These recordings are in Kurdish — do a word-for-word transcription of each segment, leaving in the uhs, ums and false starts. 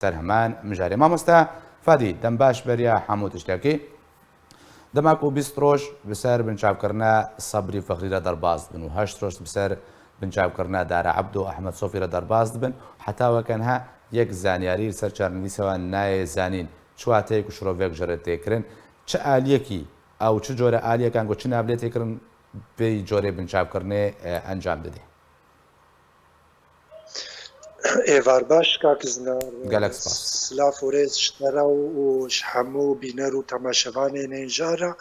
ser heman mijarê. Mamoste Fadî, dem baş beriya hemû tiştekî. Dema ku bîst roj bi ser binçavkirina Sebrî Fexrî re derbas dibin û heşt roj bi ser binçavkirina Dara Ebdo Ehmed Sofî re derbas dibin, heta weke niha yek zanyarî li ser çarenivîsa wan nayê zanîn. Çi wateyek û şirovek ji re tê kirin? Çi aliyekî ew, çi cure aliyekan ku çi navlê tê kirin, vê corê binçavkirinê, e, encam didê? Êvar baş, kak Zinar. Gelek spas. Silav û rêz ji te re û ji hemû bîner û temaşevanên hêja re.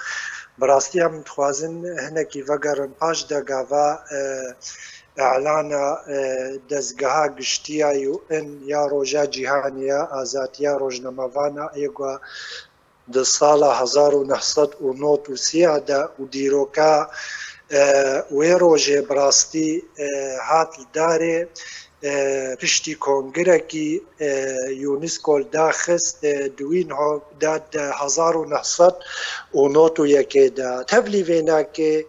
Bi rastî em dixwazin hinekî vegerin paş de gava, e, îlana, e, dezgeha giştî ya U N ya Roja Cîhanî ya Azadiya Rojnamevana ê ku di sala hezar û neh sed û nod û sê de û dîroka, e, wê rojê bi rastî, e, hat li darê, e, piştî kongirekî, e, UNESCO li daxist, e, di Windhoek de di hezar û neh sed û nod û yekê de. Tevlî vênakê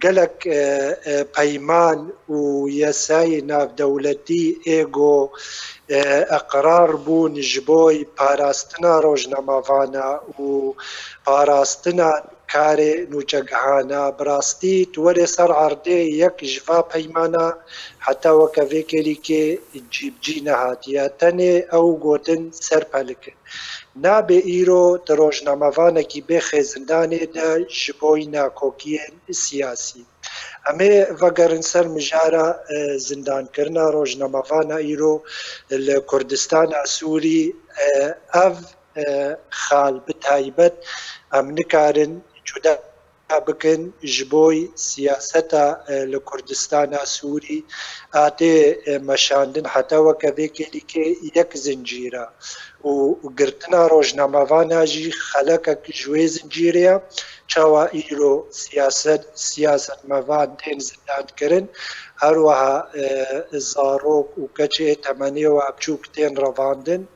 gelek, e, e, peyman û yasayê navdewletî ê ku, e, iqrar bûn ji bo parastina rojnamevana û parastina karê nûçegihana. Bi rastî tu werê ser erdê yek ji va peymana heta weke vê kêlîkê cî bi cî nehatiye. Tenê ew gotin serpelik in. Nabe îro di rojnamevanekî bê xêzindanê de ji bo nakokiyên siyasî. Em ê vegerin ser mijara, e, zindankirina rojnamevana îro li Kurdistana Sûrî, e, ev, e, xal bi taybet em nikarin cuda bikin ji bo siyaseta, e, li Kurdistana Sûrî a tê, e, meşandin heta weke vê kêlîkê yek zincîr e û girtina rojnamevana jî xelekek ji wê zincîrê ye. Çawa îro siyaset, siyasetmevan tên zindankirin, her wiha, e, zarok û keçê temenê wa biçûk tên revandin,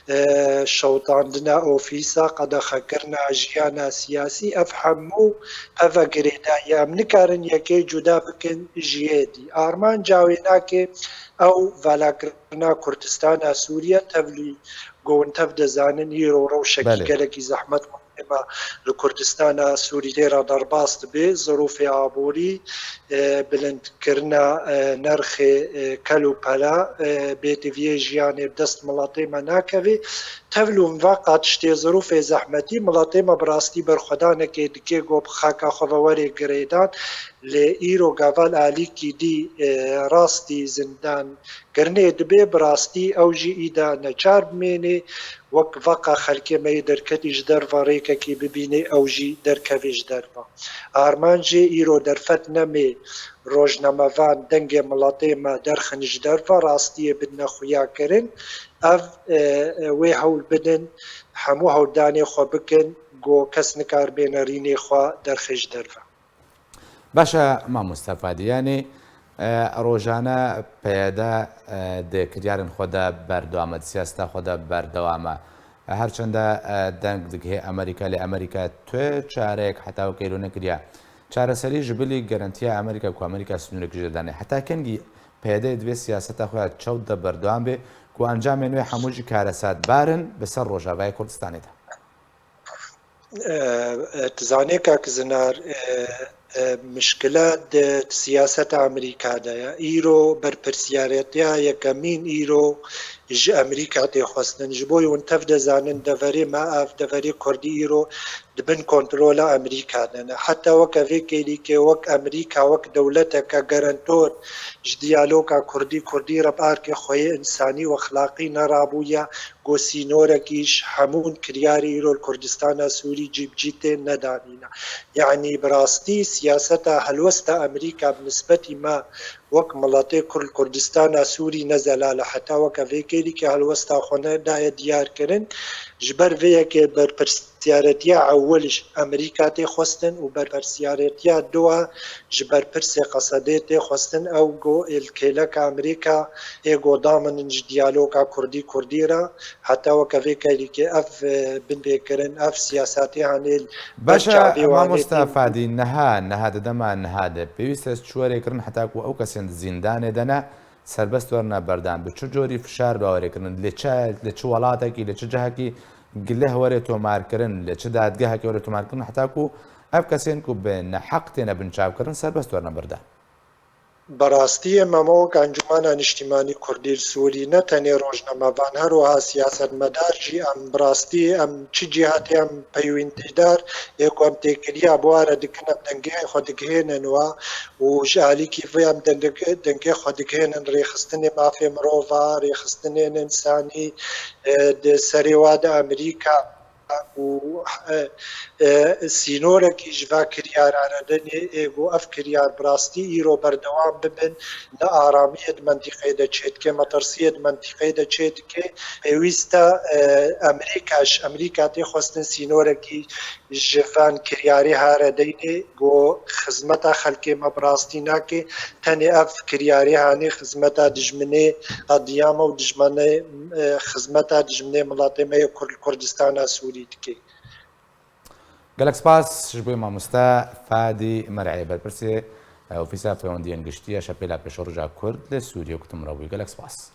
e, şewitandina ofîsa, qedexekirina jiyana siyasî, ev hemû peve girêdayî ye. Em nikarin yekê cuda bikin ji yê dî. Armanca wênakê ew valakirina Kurdistana Sûriye, tevlî ku hûn tev dizanin, îro rewşekî Belê. gelekî zehmet ema li Kurdistana Sûrî lê re derbas dibe, zirûfê aborî, e, bilindkirina, e, nerxê, e, kel û pela, e, bêtiviyê jiyanê bi dest miletê me nakeve. Tevlû min va qat tiştê zirûfê zehmetî, miletê me bi rastî berxwedanekê dike ku bi xaka xwe ve were girêdan, lê îro gava li alîkî dî, e, rastî zindan kirinê dibe, bi rastî ew jî îda neçar bimêne, wek veqa xelkê me yê derketî ji derve rêkekê bibîne, ew jî derkeve ji derve. Armancê îro derfet nemê rojnamevan dengê miletê me derxin ji derve, rastiyê bidine xuyakirin. Ev, e, e, wê hewl bidin, hemû hewldanê xwe bikin, ku kes nikar bêne rînê xwe derxe ji derve. Baş e, mamoste Fadî, yanî, e, rojane P Y D, e, di kiryarên xwe de berdewam e, di siyaseta xwe de berdewam e. E, her çende, e, deng digihê Amerîka, lê Amerîka tu çareyek heta wekî îro nekiriye. Çareserî ji bilî garantiya Amerîka ku Amerîka sînorek jê dane. Heta kengî P Y D divê siyaseta xwe ya çewt de berdewam be ku encamên wê hemû jî karesadbar in bi ser Rojavayê Kurdistanê de? E, e, tu zanê kak Zinar, e, e, mişkila di, di siyaseta Amerîka de ye. Îro berpirsiyaretiya yekemîn îro ji Amerîka tê xwestin. Ji bo hûn tev dizanin, deverê me ev, deverê Kurdî îro di bin kontrola Amerîka de ne. Heta weke vê kêlîkê wek Amerîka, wek dewleteke garantor ji diyaloga Kurdî, Kurdî re bi arkê xwe yê însanî û exlaqî nerabûye, ku sînorekî ji hemûn kiryarê îro li Kurdistana Sûrî cî bi cî tên nedanîne. Yanî bi rastî siyaseta helwesta Amerîka bi nisbetî me wek miletê Kurd li Kurdistana Sûrî ne zelal e. Heta weke vê kêlîkê helwesta xwe nedaye diyar kirin. Ji ber vê yekê berpirsiyaretiya ewil ji Amerîka tê xwestin û berpirsiyaretiya dua ji berpirsê Qesedê tê xwestin, ew ku ê li kêleka Amerîka ê ku daminin ji diyaloga Kurdî Kurdî re, heta weke vê kêlîkê ev, e, binpêkirin, ev siyasetê hanê li ber Baş e, çavê wan ê mamoste tê. Fadî, niha, niha di dema niha de pêwîst e ez çi were kirin heta ku ew kesên di zîndanê de ne, serbest werine berdan, bi çi corî fişar be were kirin, li çi, li çi welatekî, li çi cihekî gileh were tomarkirin, li çi dadgehekê were tomarkirin, heta ku ev kesên ku bi neheq têne binçavkirin serbest werine berdan. Bi rastî ê me wek Encûmena Niştîmanî Kurdî li Sûrî ne tenê rojnamevan, her wiha siyasetmedar jî em bi rastî em çi cîhatê em peywîntîdar ê ku em têkiliya bi wa re dikin, em dengê xwe digihênin wa û ji alîkî vê em deng-, dengê xwe digihênin rêxistinê mafê mirova, rêxistinên însanî, e, di serê wa de Amerîka û, e, e, sînorekî ji va kiryara re denê, ê ku ev kiryar bi rastî îro berdewam bibin, ne aramiyê di mentîqeyê de çêdike, metirsiyê di mentîqeyê de çêdike. Pêwîst e, e, Amerîka, ji Amerîka tê xwestin sînorekî ji van kiryarê ha re deynê, ku xizmeta xelkê me bi rastî nake, tenê ev kiryarê hanê xizmeta dijminê qediya me û dijminê, e, xizmeta dijminê miletê me yê Kurd li Kurdistana Sûrî dike. Gelek spas ji bo mamoste Fadî Mer'ê, berpirsê, e, Ofîsa Pêwendiyên Giştî ya Şepêla Pêşeroja Kurd li Sûriyê ku tu min re bûyî. Gelek spas.